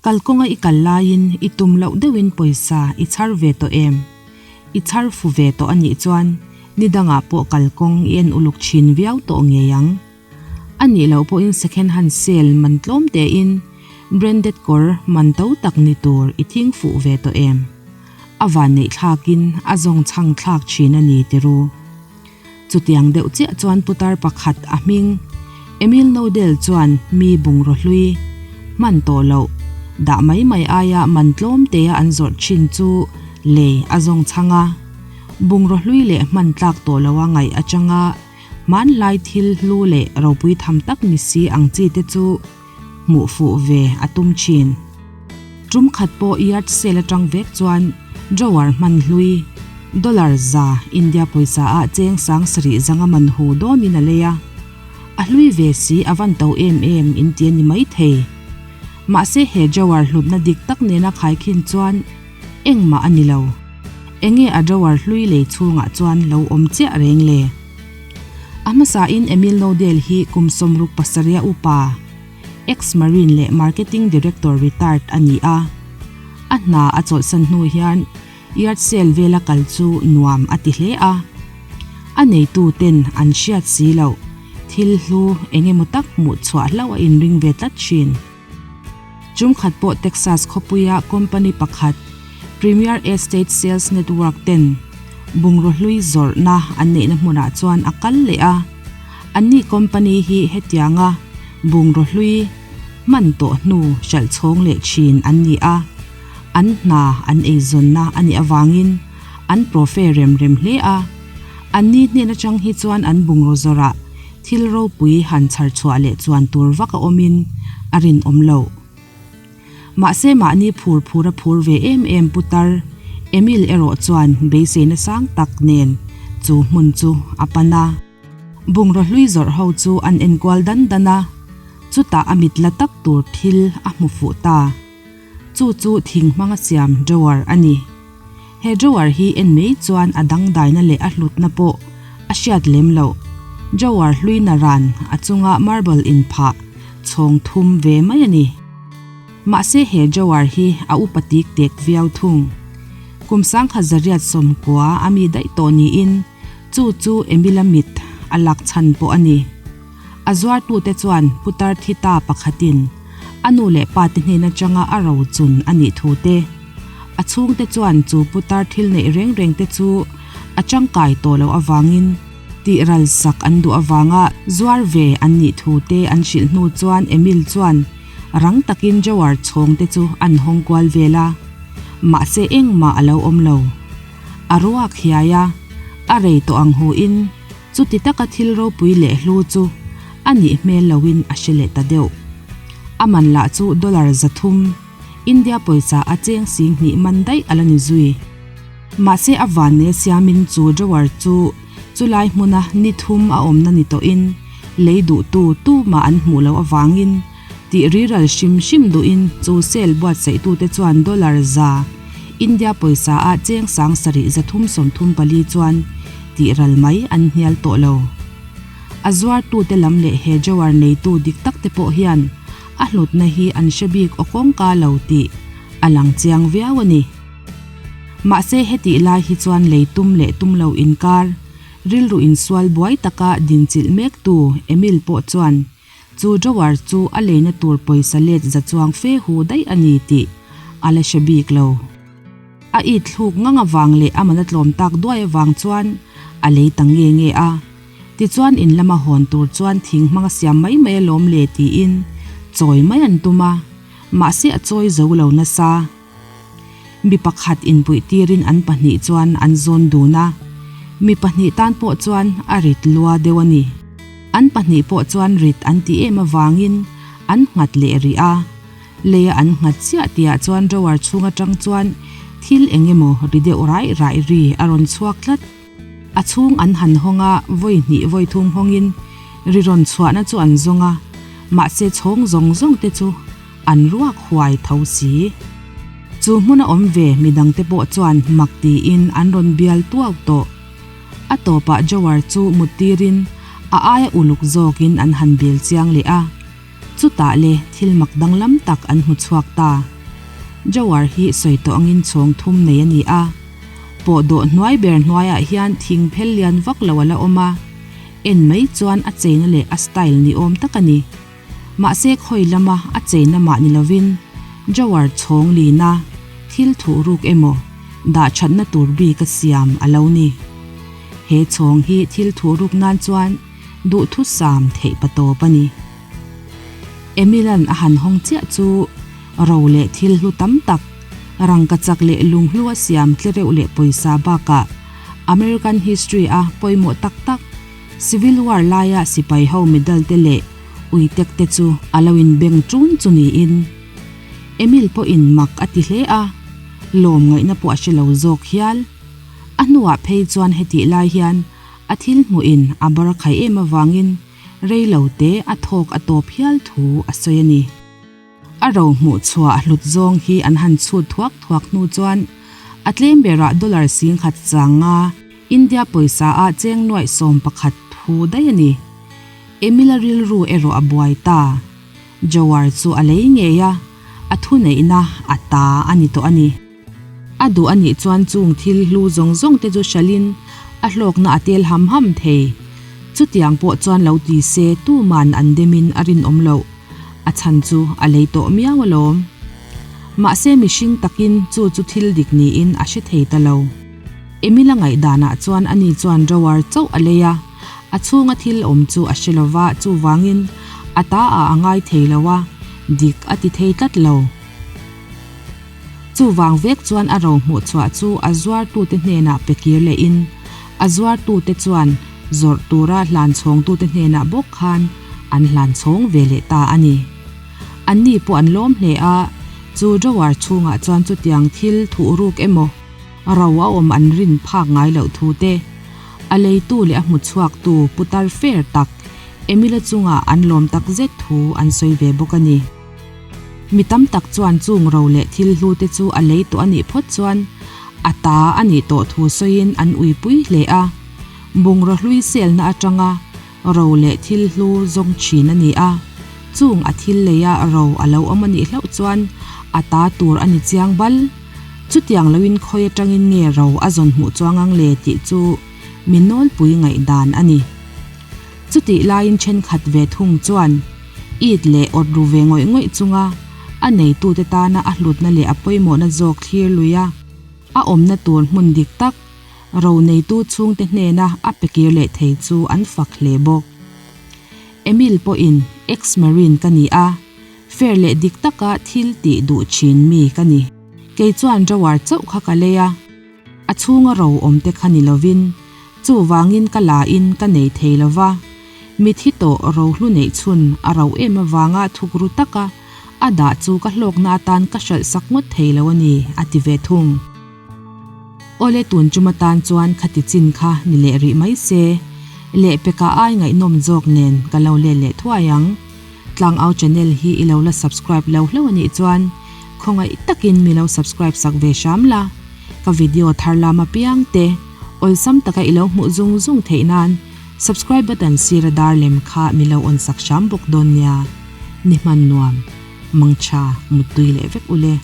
Kalkawnga i kal laiin i tum loh deuhin pawisa i chhar ve tawh em? I chhar fu ve tawh a nih chuan ni dangah pawh kalkawng i en uluk thin viau tawh ngei ang. A nih loh pawhin second hand sale man tlawm tein branded kawr man to tak ni tur i thing fuh ve tawh em? A vanneih thlakin a zawng chhang thlak thin a ni tiru. Chutiang deuh chiah chuan putar pakhat a hming Emil Nodel chuan mi bungraw hlui hman tawh loh dah mai mai aia man tlawm tea an zawrh thin chu lei a zawng chhang a. Bungraw hlui leh hman tlak tawh loha ngaih atanga hmanlai thil hlu leh ropui tham tak ni si ang chi te chu hmuh fuh ve a tum thin. Tum khat pawh yard sale atang vek chuan drawer hman hlui dollar za India pawisa ah cheng sang sarih zanga man hu dawnin a lei a. A hlui ve si a van to em em in ti a ni mai thei. Mahse he drawer hlutna dik tak nena khaikhin chuan engmah a ni lo. Enge a drawer hlui lei chhungah chuan lo awm chiah reng le? A hmasain Emil Nodel hi kum 67 upa, ex-marine leh marketing director retired a ni a. A hna a chawlhsan hnu hian yard sale vela kal chu nuam a ti hle a. A neitu ten an hriat si loh thil hlu eng emaw tak hmuh chhuah hlauh a inring ve tlat thin. Chungkhat pawh Texas khawpuia company pakhat Premier Estate Sales Network ten bungraw hlui zawrhna an neihna hmunah chuan a kal leh a. Anni company hi hetianga bungraw hlui hman tawh hnu hralh chhawng leh thin an ni a, an hna an eizawnna a nih avangin an profe rem rem hle a. Anni hnen atang hi chuan an bungraw zawrah thil ropui han chhar chhuah leh chuan tur vak a awmin a rinawm loh. Mahse mahni phur phur a phur ve em em putar Emil erawh chuan beiseina sang tak nen chu hmun chu a pan a. Bungraw hlui zawrh ho chu an enkual dan dan a, chutah a mit la tak tur thil a hmu fuh ta. Chu chu thing hmanga siam drawer a ni. He drawer hi en mai chuan a dangdaina leh a hlutna pawh a hriat lem loh. Drawer hlui na ran a chunga marble inphah chhawng thum ve mai a ni. Mahse he drawer hi a upa tik tek viau thung. Kum sangkhat zariat sawmkua a mi daih tawh niin chu chu Emila mit a lak chhan pawh a ni. A zuartute chuan putar thi ta pakhatin a nu leh pa te hnen atanga a ro chun a nih thu te, a chhungte chuan chu putar thil neih reng reng te chu a tangkai tawh loh avangin tih ral sak an duh avanga zuar ve an nih thu te an hrilh hnu chuan Emil chuan rang takin drawer chhawng te chu an hawng kual vel a, mahse engmah a lo awm lo. A ruak hiai a, a rei tawh ang hu in Chuti taka thil ropui leh hlu chu a nih hmel loin a hre leh ta deuh. A man lah chu dollar 300, India pawisa a cheng 2000 man daih a la ni zui. Mahse a vanne siamin chu drawer chu chulai hmuna ni thum a awmna ni tawhin lei duhtu tumah an hmuh loh avangin tih riral hrim hrim duhin chu sale buatsaihtute chuan dollar 100, India pawisa a cheng 7334 chuan tih ral mai an hnial tawh lo. A zuartute lam leh he jawar neitu dik tak te pawh hian a hlutna hi an hre bik aw kawngka lo tih a lang chiang viau a ni. Mahse hetih lai hi chuan lei tum leh tum lo inkar rilru insual buai taka dinchilh mektu Emil pawh chuan Chu drawer chu a leina tur pawisa let za chuang fe hu daih a ni tih a la hre bik lo. A it thluk ngang avang leh a man a tlawm tak duai avang chuan a lei ta nge nge a. Tichuan in lama hawn tur chuan thing hmang a siam mai mai alawm le tiin chawi mai an tum a, mahse a chawi zo lo nasa. Mi pakhat inpuih tirin an pahnih chuan an zawn dun a, mi pahnih tan pawh chuan a rit lua deuh a ni. An pahnih pawh chuan rit an ti em avangin an nghat leh rih a, leia an nghat chiah tihah chuan drawer chhung atang chuan thil eng emaw ri deuh raih raih ri a rawn chhuak tlat. A chhung an han hawng a, vawi hnih vawi thum hawngin ri rawn chhuahna chu an zawng a, mahse chhawng zawng zawng te chu an ruak huai tho si. Chu hmuna awm ve midangte pawh chuan mak tiin an rawn bial tuau tawh. A tawpah Jawar chu mut tirin a aia uluk zawkin an han bel chiang leh a. Chutah le thil mak danglam tak an hmu chhuak ta. Jawar hi sawi tawh angin chhawng thum nei a ni a. Pawhdawh hnuai ber hnuaiah hian thing phel lian vak lo a la awm a. En mai chuan a cheina leh a style ni awm tak a ni. Mahse khawi lama a cheina mah ni lovin Jawar chhawng lina thil thuh ruk emaw dah thatna tur bik a siam a lo ni. He chhawng hi thil thuh ruk nan chuan duhthusam theih pa tawp a ni. Emilan a han hawng chiah chu ro leh thil hlu tam tak, rangkachak leh lunghlu a siam tle reuh leh pawisa bakah American history a pawimawh tak tak Civil War laia sipai ho medal te leh uitek te chu a lo inbeng ṭun chu niin Emil pawhin mak a ti hle a, lawm ngaihna pawh a hre lo zawk hial. A hnuah phei chuan hetih lai hian a thil hmuhin a bar khai em avangin rei lo te a thawk a tawp hial thu a sawi a ni. A ro hmuh chhuah hlut zawng hi an han chhut thuak thuak hnu chuan a tlem berah dollar 10,000 changa India pawisa ah cheng nuaih 11 thu daih a ni. Emila rilru erawh a buai ta. Jowar chu a lei ngei a, a thuneihna a ta a ni tawh a ni. A duh a nih chuan chung thil hlu zawng zawng te chu hralhin a hlawkna a tel ham ham thei. Chutiang pawh chuan lo ti se tuman an demin a rinawm loh. A chhan chu a lei tawh miau alawm. Mahse mihring takin chu chu thil dik niin a hre thei ta lo. Emil a ngaihdanah chuan ani chuan drawer chauh a lei a, a chhunga thil awm chu a hre lova chuvangin a ta ah a ngai thei lo a, dik a ti thei tlat lo. Chuvang vek chuan a ro hmuh chhuah chu a zuartute hnenah pe kir lehin a zuartute chuan zawrh tura hlan chhawngtute hnenah bawk khan an hlan chhawng ve leh ta a ni. Anni pawh an lawm hle a, chu drawer chhungah chuan chutiang thil thuh ruk emaw ro a awm an rin phak ngai loh thu te, a leitu leh a hmu chhuaktu putar fair tak Emila chungah an lawm takzet thu an sawi ve bawk a ni. Mi tam tak chuan chung ro leh thil hlu te chu a lei tawh a nih phawt chuan a ta a nih tawh thu sawiin an uipui hle a. Bungraw hlui selna atanga ro leh thil hlu zawng thin a ni a. Chung a thil leia ro a lo awm a nih hlauh chuan a ta tur a ni chiang bal. Chutiang loin khawi atangin nge ro a zawn hmuh chuang ang le tih chu mi nawlpui ngaihdan a ni. Chutih laiin thenkhat ve thung chuan it leh awt ru ve ngawih ngawih chunga a neitute tana a hlutna leh a pawimawhna zawk thlir lui a, a awmna tur hmun dik tak ro neitu chhungte hnena a pe kir leh thei chu an fak hle bawk. Emil pawhin ex-marine ka ni a, fair leh dik taka thil tih duh thin mi ka ni. Kei chuan drawer chauh kha ka lei a. A chhunga ro awm te kha ni lovin, chuvangin ka la in ka nei thei lo va. Mithi tawh rohlu neih chhun a ro em avanga thukru taka a dah chu ka hlawkna atan ka hralh sak ngawt thei lo a ni, a ti ve thung. Awle tun chum atan chuan khati chin kha ni leh rih mai se, lehpeka ai ngaihnawm zawk nen ka lo let leh thuai ang. Tlangau channel hi i lo la subscribe lo hlauh a nih chuan khawngaih takin mi lo subscribe sak ve hram la. Ka video thar lam apiang te awlsam taka i lo hmuh zung zung theih nan subscribe button sira dar lem kha mi lo on sak hram bawk dawn nia. Ni hman nuam, mangtha, muttui leh vek ule.